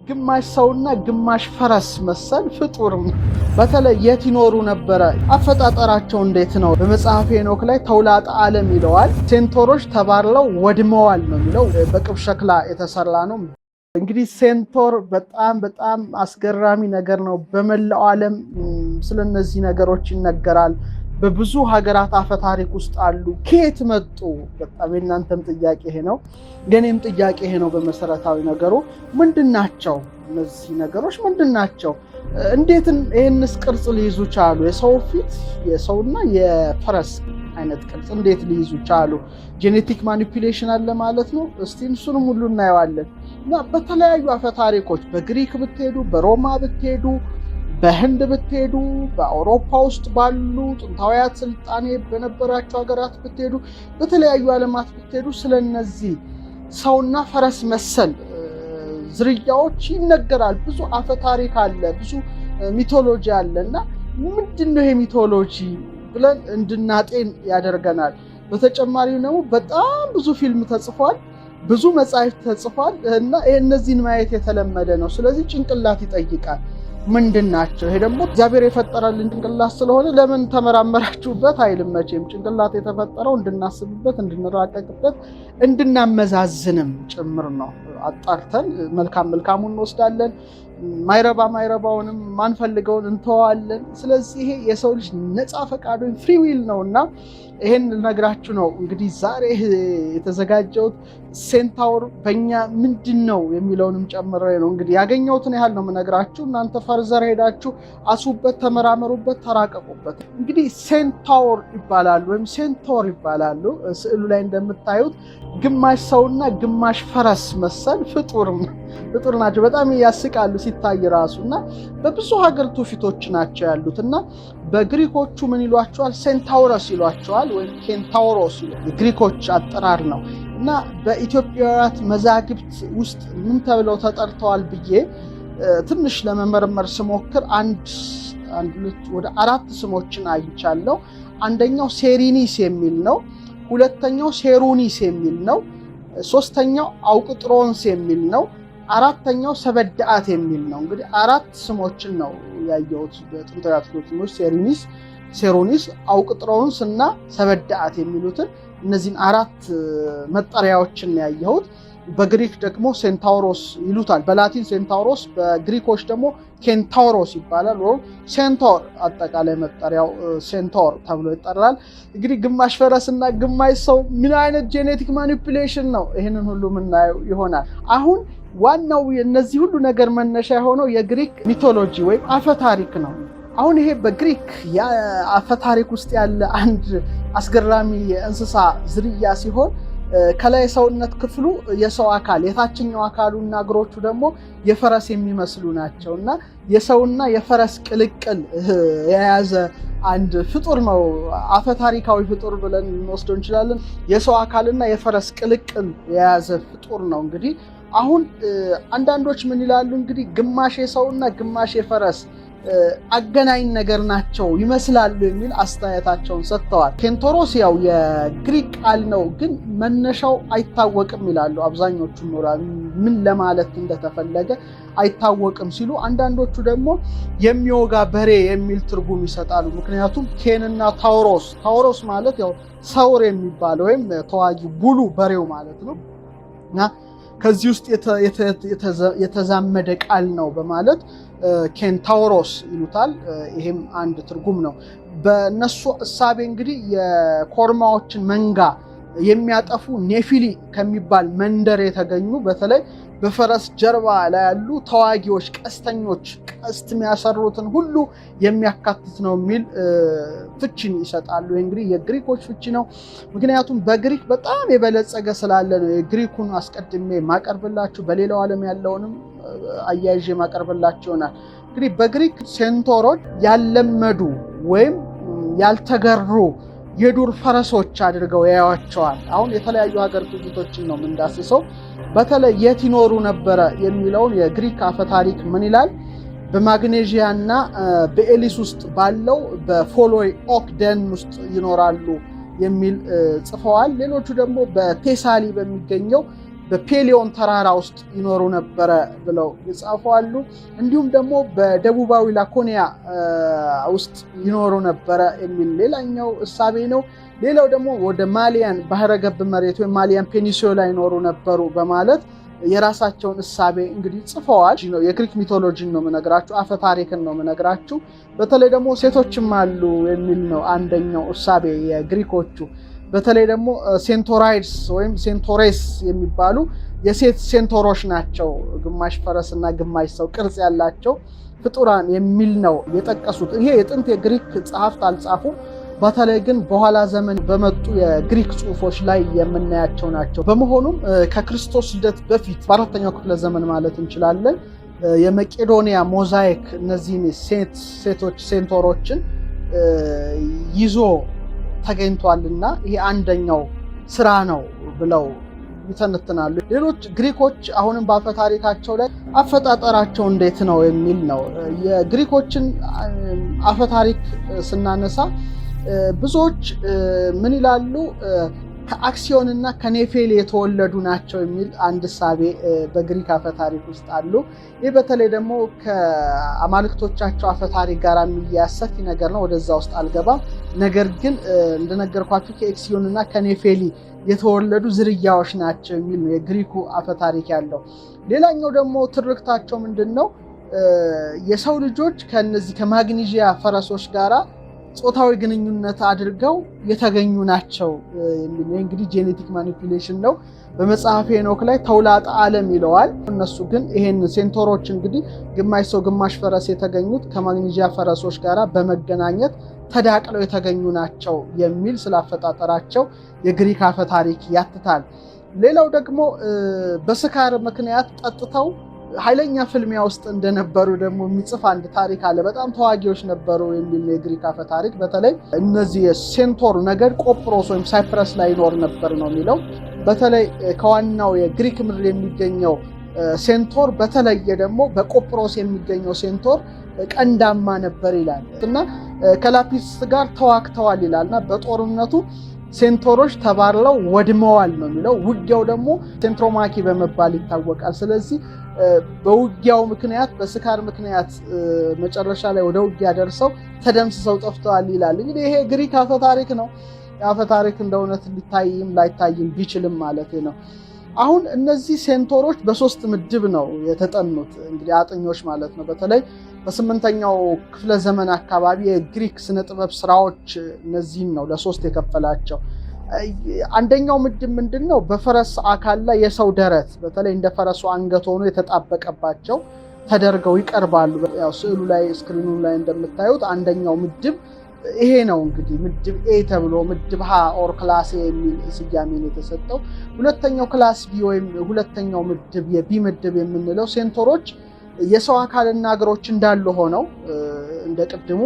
ግማሽ ሰውና ግማሽ ፈረስ መሰል ፍጡር። በተለይ የት ይኖሩ ነበረ? አፈጣጠራቸው እንዴት ነው? በመጽሐፈ ሄኖክ ላይ ተውላጠ ዓለም ይለዋል። ሴንቶሮች ተባርለው ወድመዋል ነው የሚለው። በቅብ ሸክላ የተሰራ ነው። እንግዲህ ሴንቶር በጣም በጣም አስገራሚ ነገር ነው። በመላው ዓለም ስለነዚህ ነገሮች ይነገራል። በብዙ ሀገራት አፈ ታሪክ ውስጥ አሉ። ከየት መጡ? በጣም የእናንተም ጥያቄ ይሄ ነው፣ የኔም ጥያቄ ይሄ ነው። በመሰረታዊ ነገሩ ምንድን ናቸው እነዚህ ነገሮች ምንድን ናቸው? እንዴት ይህንስ ቅርጽ ሊይዙ ቻሉ? የሰው ፊት፣ የሰውና የፈረስ አይነት ቅርጽ እንዴት ሊይዙ ቻሉ? Genetic manipulation አለ ማለት ነው። እስቲ እሱንም ሁሉ እናየዋለን። እና በተለያዩ አፈ ታሪኮች በግሪክ ብትሄዱ፣ በሮማ ብትሄዱ፣ በህንድ ብትሄዱ፣ በአውሮፓ ውስጥ ባሉ ጥንታውያት ስልጣኔ በነበራቸው ሀገራት ብትሄዱ፣ በተለያዩ ዓለማት ብትሄዱ ስለነዚህ ሰውና ፈረስ መሰል ዝርያዎች ይነገራል። ብዙ አፈ ታሪክ አለ፣ ብዙ mythology አለ። እና ምንድን ነው ይሄ mythology ብለን እንድናጤን ያደርገናል። በተጨማሪም ደግሞ በጣም ብዙ ፊልም ተጽፏል፣ ብዙ መጽሐፍት ተጽፏል እና እነዚህን ማየት የተለመደ ነው። ስለዚህ ጭንቅላት ይጠይቃል። ምንድን ናቸው? ይሄ ደግሞ እግዚአብሔር የፈጠረልን ጭንቅላት ስለሆነ ለምን ተመራመራችሁበት አይልም መቼም። ጭንቅላት የተፈጠረው እንድናስብበት፣ እንድንራቀቅበት፣ እንድናመዛዝንም ጭምር ነው። አጣርተን መልካም መልካሙን እንወስዳለን፣ ማይረባ ማይረባውንም ማንፈልገውን እንተዋለን። ስለዚህ ይሄ የሰው ልጅ ነፃ ፈቃድ ወይም free will ነው እና ይሄን ልነግራችሁ ነው እንግዲህ ዛሬ የተዘጋጀሁት። ሴንታውር በእኛ ምንድን ነው የሚለውንም ጨምሬ ነው። እንግዲህ ያገኘሁትን ያህል ነው የምነግራችሁ። እናንተ further ሄዳችሁ አስቡበት፣ ተመራመሩበት፣ ተራቀቁበት። እንግዲህ ሴንታውር ይባላሉ ወይም ሴንቶር ይባላሉ። ስዕሉ ላይ እንደምታዩት ግማሽ ሰውና ግማሽ ፈረስ መሰል ፍጡር ናቸው። በጣም ያስቃሉ ሲታይ ራሱ። እና በብዙ ሀገር ትውፊቶች ናቸው ያሉት። እና በግሪኮቹ ምን ይሏቸዋል? ሴንታውረስ ይሏቸዋል ወይም ኬንታውሮስ፣ የግሪኮች አጠራር ነው። እና በኢትዮጵያውያት መዛግብት ውስጥ ምን ተብለው ተጠርተዋል ብዬ ትንሽ ለመመርመር ስሞክር አንድ አንድ ወደ አራት ስሞችን አግኝቻለሁ። አንደኛው ሴሪኒስ የሚል ነው። ሁለተኛው ሴሩኒስ የሚል ነው። ሶስተኛው አውቅጥሮንስ የሚል ነው። አራተኛው ሰበዳአት የሚል ነው። እንግዲህ አራት ስሞችን ነው ያየሁት በጥንታዊ ትውፊቶች፣ ሴሪኒስ፣ ሴሮኒስ፣ አውቅጥሮንስ እና ሰበዳአት የሚሉትን እነዚህን አራት መጠሪያዎችን ያየሁት። በግሪክ ደግሞ ሴንታውሮስ ይሉታል። በላቲን ሴንታውሮስ፣ በግሪኮች ደግሞ ኬንታውሮስ ይባላል። ወይም ሴንቶር፣ አጠቃላይ መጠሪያው ሴንቶር ተብሎ ይጠራል። እንግዲህ ግማሽ ፈረስ እና ግማሽ ሰው ምን አይነት genetic manipulation ነው? ይህንን ሁሉ የምናየው ይሆናል። አሁን ዋናው የእነዚህ ሁሉ ነገር መነሻ የሆነው የግሪክ mythology ወይም አፈ ታሪክ ነው። አሁን ይሄ በግሪክ የአፈ ታሪክ ውስጥ ያለ አንድ አስገራሚ የእንስሳ ዝርያ ሲሆን ከላይ የሰውነት ክፍሉ የሰው አካል፣ የታችኛው አካሉ እና እግሮቹ ደግሞ የፈረስ የሚመስሉ ናቸው። እና የሰውና የፈረስ ቅልቅል የያዘ አንድ ፍጡር ነው። አፈ ታሪካዊ ፍጡር ብለን ልንወስደው እንችላለን። የሰው አካልና የፈረስ ቅልቅል የያዘ ፍጡር ነው። እንግዲህ አሁን አንዳንዶች ምን ይላሉ? እንግዲህ ግማሽ የሰውና ግማሽ የፈረስ አገናኝ ነገር ናቸው ይመስላሉ የሚል አስተያየታቸውን ሰጥተዋል። ኬንቶሮስ ያው የግሪክ ቃል ነው፣ ግን መነሻው አይታወቅም ይላሉ አብዛኞቹ። ምን ለማለት እንደተፈለገ አይታወቅም ሲሉ፣ አንዳንዶቹ ደግሞ የሚወጋ በሬ የሚል ትርጉም ይሰጣሉ። ምክንያቱም ኬንና ታውሮስ፣ ታውሮስ ማለት ያው ሰውር የሚባል ወይም ተዋጊ bull ኡ በሬው ማለት ነው፣ እና ከዚህ ውስጥ የተዛመደ ቃል ነው በማለት ኬንታውሮስ ይሉታል። ይሄም አንድ ትርጉም ነው። በእነሱ እሳቤ እንግዲህ የኮርማዎችን መንጋ የሚያጠፉ ኔፊሊ ከሚባል መንደር የተገኙ፣ በተለይ በፈረስ ጀርባ ላይ ያሉ ተዋጊዎች፣ ቀስተኞች፣ ቀስት የሚያሰሩትን ሁሉ የሚያካትት ነው የሚል ፍቺን ይሰጣሉ። እንግዲህ የግሪኮች ፍቺ ነው። ምክንያቱም በግሪክ በጣም የበለጸገ ስላለ ነው የግሪኩን አስቀድሜ ማቀርብላችሁ፣ በሌላው ዓለም ያለውንም አያይዤ ማቀርብላችሁ ይሆናል። እንግዲህ በግሪክ ሴንቶሮች ያለመዱ ወይም ያልተገሩ የዱር ፈረሶች አድርገው ያዩዋቸዋል። አሁን የተለያዩ ሀገር ትውፊቶችን ነው የምንዳስሰው። በተለይ የት ይኖሩ ነበረ የሚለውን የግሪክ አፈታሪክ ምን ይላል? በማግኔዥያ እና በኤሊስ ውስጥ ባለው በፎሎይ oak ደን ውስጥ ይኖራሉ የሚል ጽፈዋል። ሌሎቹ ደግሞ በቴሳሊ በሚገኘው በፔሊዮን ተራራ ውስጥ ይኖሩ ነበረ ብለው የጻፉ አሉ። እንዲሁም ደግሞ በደቡባዊ ላኮኒያ ውስጥ ይኖሩ ነበረ የሚል ሌላኛው እሳቤ ነው። ሌላው ደግሞ ወደ ማሊያን ባህረገብ መሬት ወይም ማሊያን peninsula ይኖሩ ነበሩ በማለት የራሳቸውን እሳቤ እንግዲህ ጽፈዋል። የግሪክ mythology ን ነው የምነግራችሁ፣ አፈ ታሪክን ነው የምነግራችሁ። በተለይ ደግሞ ሴቶችም አሉ የሚል ነው አንደኛው እሳቤ የግሪኮቹ። በተለይ ደግሞ ሴንቶራይድስ ወይም ሴንቶሬስ የሚባሉ የሴት ሴንቶሮች ናቸው፣ ግማሽ ፈረስ እና ግማሽ ሰው ቅርጽ ያላቸው ፍጡራን የሚል ነው የጠቀሱት። ይሄ የጥንት የግሪክ ጸሐፍት አልጻፉም። በተለይ ግን በኋላ ዘመን በመጡ የግሪክ ጽሑፎች ላይ የምናያቸው ናቸው። በመሆኑም ከክርስቶስ ልደት በፊት በአራተኛው ክፍለ ዘመን ማለት እንችላለን የመቄዶንያ ሞዛይክ እነዚህን ሴቶች ሴንቶሮችን ይዞ ተገኝቷልና ይሄ አንደኛው ስራ ነው ብለው ይተነትናሉ። ሌሎች ግሪኮች አሁንም በአፈ ታሪካቸው ላይ አፈጣጠራቸው እንዴት ነው የሚል ነው። የግሪኮችን አፈ ታሪክ ስናነሳ ብዙዎች ምን ይላሉ? ከአክሲዮን እና ከኔፌል የተወለዱ ናቸው የሚል አንድ እሳቤ በግሪክ አፈ ታሪክ ውስጥ አሉ። ይህ በተለይ ደግሞ ከአማልክቶቻቸው አፈ ታሪክ ጋር የሚያያዝ ሰፊ ነገር ነው። ወደዛ ውስጥ አልገባም። ነገር ግን እንደነገርኳችሁ ከኤክሲዮን እና ከኔፌሊ የተወለዱ ዝርያዎች ናቸው የሚል ነው የግሪኩ አፈ ታሪክ ያለው። ሌላኛው ደግሞ ትርክታቸው ምንድን ነው? የሰው ልጆች ከነዚህ ከማግኒዥያ ፈረሶች ጋራ ጾታዊ ግንኙነት አድርገው የተገኙ ናቸው የሚል እንግዲህ genetic manipulation ነው። በመጽሐፈ ሄኖክ ላይ ተውላጠ ዓለም ይለዋል። እነሱ ግን ይሄን ሴንቶሮች እንግዲህ ግማሽ ሰው ግማሽ ፈረስ የተገኙት ከማግኔዥያ ፈረሶች ጋር በመገናኘት ተዳቅለው የተገኙ ናቸው የሚል ስላፈጣጠራቸው የግሪክ አፈ ታሪክ ያትታል። ሌላው ደግሞ በስካር ምክንያት ጠጥተው ኃይለኛ ፍልሚያ ውስጥ እንደነበሩ ደግሞ የሚጽፍ አንድ ታሪክ አለ። በጣም ተዋጊዎች ነበሩ የሚል ነው የግሪክ አፈ ታሪክ። በተለይ እነዚህ የሴንቶር ነገድ ቆጵሮስ ወይም ሳይፕረስ ላይ ይኖር ነበር ነው የሚለው። በተለይ ከዋናው የግሪክ ምድር የሚገኘው ሴንቶር በተለየ ደግሞ በቆጵሮስ የሚገኘው ሴንቶር ቀንዳማ ነበር ይላል እና ከላፒስ ጋር ተዋግተዋል ይላል እና በጦርነቱ ሴንቶሮች ተባርለው ወድመዋል ነው የሚለው። ውጊያው ደግሞ ሴንትሮማኪ በመባል ይታወቃል። ስለዚህ በውጊያው ምክንያት በስካር ምክንያት መጨረሻ ላይ ወደ ውጊያ ደርሰው ተደምስሰው ጠፍተዋል ይላል። እንግዲህ ይሄ ግሪክ አፈ ታሪክ ነው። የአፈ ታሪክ እንደ እውነት ሊታይም ላይታይም ቢችልም ማለት ነው። አሁን እነዚህ ሴንቶሮች በሶስት ምድብ ነው የተጠኑት፣ እንግዲህ አጥኞች ማለት ነው። በተለይ በስምንተኛው ክፍለ ዘመን አካባቢ የግሪክ ስነ ጥበብ ስራዎች እነዚህን ነው ለሶስት የከፈላቸው። አንደኛው ምድብ ምንድን ነው? በፈረስ አካል ላይ የሰው ደረት በተለይ እንደ ፈረሱ አንገት ሆኖ የተጣበቀባቸው ተደርገው ይቀርባሉ። ያው ስዕሉ ላይ screen ኑ ላይ እንደምታዩት አንደኛው ምድብ ይሄ ነው። እንግዲህ ምድብ A ተብሎ ምድብ ሀ or class A የሚል ስያሜ ነው የተሰጠው። ሁለተኛው class B ወይም ሁለተኛው ምድብ የ B ምድብ የምንለው ሴንቶሮች የሰው አካልና እግሮች እንዳሉ ሆነው እንደ ቅድሙ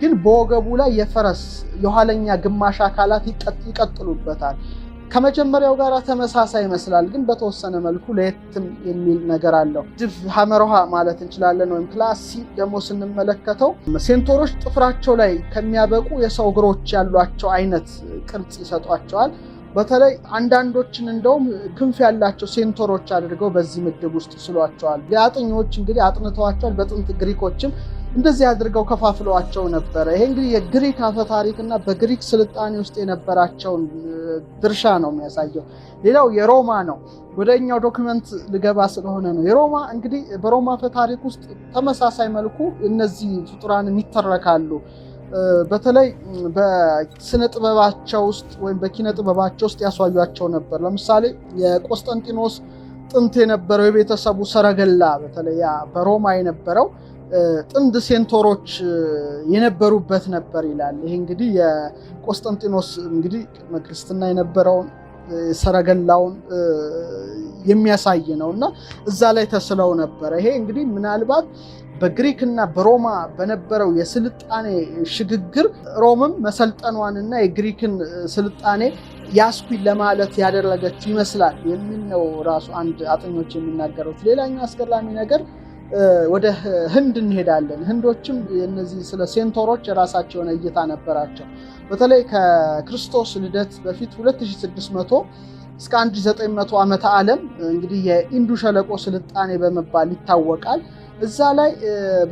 ግን በወገቡ ላይ የፈረስ የኋለኛ ግማሽ አካላት ይቀጥሉበታል። ከመጀመሪያው ጋር ተመሳሳይ ይመስላል፣ ግን በተወሰነ መልኩ ለየትም የሚል ነገር አለው። ምድብ ሐመሩ ሐ ማለት እንችላለን። ወይም class C ደግሞ ስንመለከተው ሴንቶሮች ጥፍራቸው ላይ ከሚያበቁ የሰው እግሮች ያሏቸው አይነት ቅርጽ ይሰጧቸዋል። በተለይ አንዳንዶችን እንደውም ክንፍ ያላቸው ሴንቶሮች አድርገው በዚህ ምድብ ውስጥ ስሏቸዋል። የአጥኚዎች እንግዲህ አጥንተዋቸዋል። በጥንት ግሪኮችም እንደዚህ አድርገው ከፋፍለዋቸው ነበረ። ይሄ እንግዲህ የግሪክ አፈ ታሪክ እና በግሪክ ስልጣኔ ውስጥ የነበራቸውን ድርሻ ነው የሚያሳየው። ሌላው የሮማ ነው። ወደ እኛው document ልገባ ስለሆነ ነው። የሮማ እንግዲህ በሮማ አፈ ታሪክ ውስጥ ተመሳሳይ መልኩ እነዚህ ፍጡራንም ይተረካሉ። በተለይ በስነ ጥበባቸው ውስጥ ወይም በኪነ ጥበባቸው ውስጥ ያሳዩአቸው ነበር። ለምሳሌ የቆስጠንጢኖስ ጥንት የነበረው የቤተሰቡ ሰረገላ በተለይ ያ በሮማ የነበረው ጥንድ ሴንቶሮች የነበሩበት ነበር ይላል። ይሄ እንግዲህ የቆስጠንጢኖስ እንግዲህ ቅድመ ክርስትና የነበረውን ሰረገላውን የሚያሳይ ነው እና እዛ ላይ ተስለው ነበረ። ይሄ እንግዲህ ምናልባት በግሪክ እና በሮማ በነበረው የስልጣኔ ሽግግር ሮምም መሰልጠኗንና የግሪክን ስልጣኔ ያስኩኝ ለማለት ያደረገችው ይመስላል የሚል ነው ራሱ አንድ አጥኞች የሚናገሩት። ሌላኛው አስገራሚ ነገር ወደ ህንድ እንሄዳለን። ህንዶችም እነዚህ ስለ ሴንቶሮች የራሳቸው የሆነ እይታ ነበራቸው። በተለይ ከክርስቶስ ልደት በፊት 2600 እስከ 1900 ዓመተ ዓለም እንግዲህ የኢንዱ ሸለቆ ስልጣኔ በመባል ይታወቃል። እዛ ላይ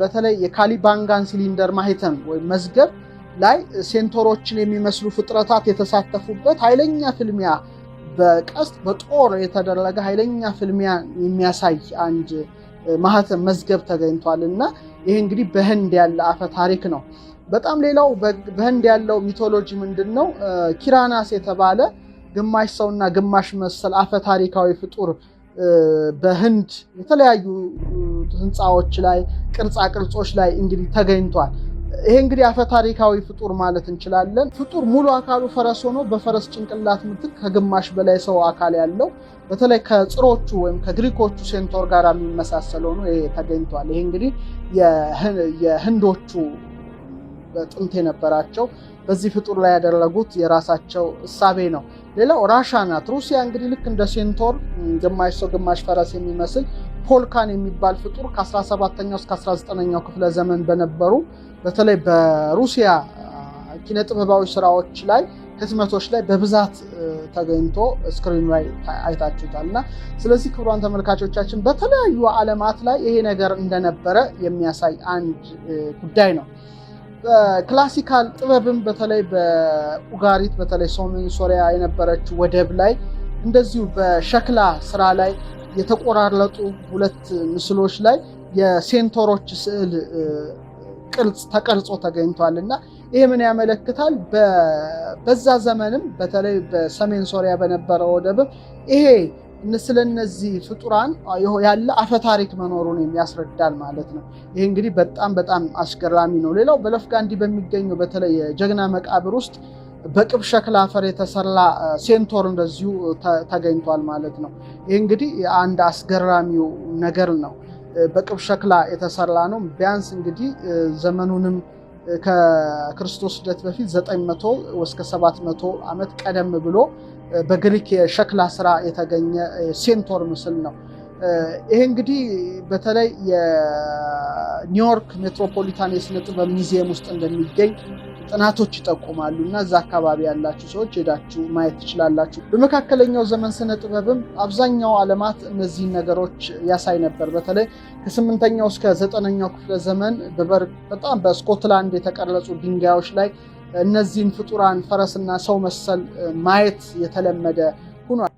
በተለይ የካሊባንጋን ሲሊንደር ማህተም ወይም መዝገብ ላይ ሴንቶሮችን የሚመስሉ ፍጥረታት የተሳተፉበት ኃይለኛ ፍልሚያ፣ በቀስት በጦር የተደረገ ኃይለኛ ፍልሚያ የሚያሳይ አንድ ማህተም መዝገብ ተገኝቷል እና ይህ እንግዲህ በህንድ ያለ አፈ ታሪክ ነው። በጣም ሌላው በህንድ ያለው mythology ምንድን ነው? ኪራናስ የተባለ ግማሽ ሰውና ግማሽ መሰል አፈ ታሪካዊ ፍጡር በህንድ የተለያዩ ህንፃዎች ላይ፣ ቅርጻ ቅርጾች ላይ እንግዲህ ተገኝቷል። ይሄ እንግዲህ አፈ ታሪካዊ ፍጡር ማለት እንችላለን። ፍጡር ሙሉ አካሉ ፈረስ ሆኖ በፈረስ ጭንቅላት ምትክ ከግማሽ በላይ ሰው አካል ያለው፣ በተለይ ከጽሮቹ ወይም ከግሪኮቹ ሴንቶር ጋር የሚመሳሰል ሆኖ ይሄ ተገኝቷል። ይሄ እንግዲህ የህንዶቹ በጥንት የነበራቸው በዚህ ፍጡር ላይ ያደረጉት የራሳቸው እሳቤ ነው። ሌላው ራሻ ናት። ሩሲያ እንግዲህ ልክ እንደ ሴንቶር ግማሽ ሰው ግማሽ ፈረስ የሚመስል ፖልካን የሚባል ፍጡር ከ17ኛው እስከ 19ኛው ክፍለ ዘመን በነበሩ በተለይ በሩሲያ ኪነ ጥበባዊ ስራዎች ላይ፣ ህትመቶች ላይ በብዛት ተገኝቶ screen ኑ ላይ አይታችሁታል። እና ስለዚህ ክቡራን ተመልካቾቻችን፣ በተለያዩ ዓለማት ላይ ይሄ ነገር እንደነበረ የሚያሳይ አንድ ጉዳይ ነው። Classical ጥበብም በተለይ በኡጋሪት፣ በተለይ ሰሜን ሶሪያ የነበረችው ወደብ ላይ እንደዚሁ በሸክላ ስራ ላይ የተቆራረጡ ሁለት ምስሎች ላይ የሴንቶሮች ስዕል ቅርጽ ተቀርጾ ተገኝቷል። እና ይሄ ምን ያመለክታል? በዛ ዘመንም በተለይ በሰሜን ሶሪያ በነበረው ወደብም ይሄ ስለነዚህ ፍጡራን ያለ አፈታሪክ መኖሩን የሚያስረዳል ማለት ነው። ይሄ እንግዲህ በጣም በጣም አስገራሚ ነው። ሌላው በለፍጋንዲ በሚገኘው በተለይ የጀግና መቃብር ውስጥ በቅብ ሸክላ አፈር የተሰራ ሴንቶር እንደዚሁ ተገኝቷል ማለት ነው። ይህ እንግዲህ አንድ አስገራሚው ነገር ነው። በቅብ ሸክላ የተሰራ ነው። ቢያንስ እንግዲህ ዘመኑንም ከክርስቶስ ልደት በፊት 900 እስከ 700 ዓመት ቀደም ብሎ በግሪክ የሸክላ ስራ የተገኘ ሴንቶር ምስል ነው። ይሄ እንግዲህ በተለይ የኒውዮርክ ሜትሮፖሊታን የስነ ጥበብ ሙዚየም ውስጥ እንደሚገኝ ጥናቶች ይጠቁማሉ እና እዛ አካባቢ ያላችሁ ሰዎች ሄዳችሁ ማየት ትችላላችሁ። በመካከለኛው ዘመን ስነ ጥበብም አብዛኛው ዓለማት እነዚህን ነገሮች ያሳይ ነበር። በተለይ ከ8ኛው እስከ 9ኛው ክፍለ ዘመን በጣም በስኮትላንድ የተቀረጹ ድንጋዮች ላይ እነዚህን ፍጡራን ፈረስና ሰው መሰል ማየት የተለመደ ሆኗል።